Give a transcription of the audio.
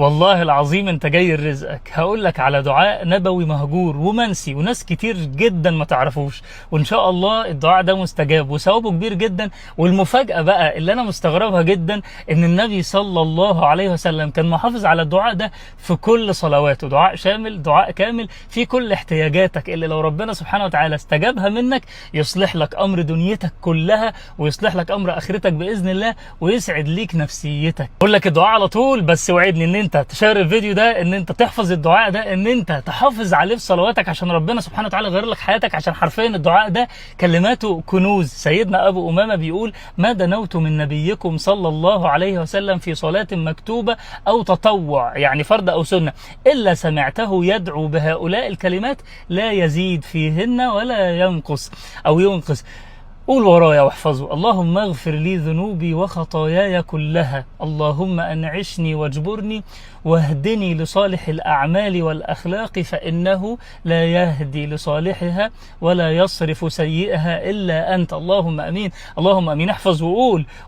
والله العظيم انت جاي لرزقك. هقول لك على دعاء نبوي مهجور ومنسي وناس كتير جدا ما تعرفوش، وان شاء الله الدعاء ده مستجاب وثوابه كبير جدا. والمفاجأة بقى اللي انا مستغربها جدا ان النبي صلى الله عليه وسلم كان محافظ على الدعاء ده في كل صلواته. دعاء شامل، دعاء كامل في كل احتياجاتك، اللي لو ربنا سبحانه وتعالى استجابها منك يصلح لك امر دنيتك كلها ويصلح لك امر اخرتك باذن الله ويسعد ليك نفسيتك. اقول لك الدعاء على طول، بس وعدني ان انت تشير الفيديو ده، ان انت تحفظ الدعاء ده، ان انت تحافظ عليه في صلواتك عشان ربنا سبحانه وتعالى يغير لك حياتك، عشان حرفيا الدعاء ده كلماته كنوز. سيدنا ابو امامه بيقول: ما دنوت من نبيكم صلى الله عليه وسلم في صلاة مكتوبة او تطوع، يعني فرض او سنة، الا سمعته يدعو بهؤلاء الكلمات لا يزيد فيهن ولا ينقص او ينقص. قول ورايا واحفظه: اللهم اغفر لي ذنوبي وخطاياي كلها، اللهم انعشني واجبرني واهدني لصالح الأعمال والأخلاق، فإنه لا يهدي لصالحها ولا يصرف سيئها إلا أنت. اللهم أمين، اللهم أمين. احفظ وقول.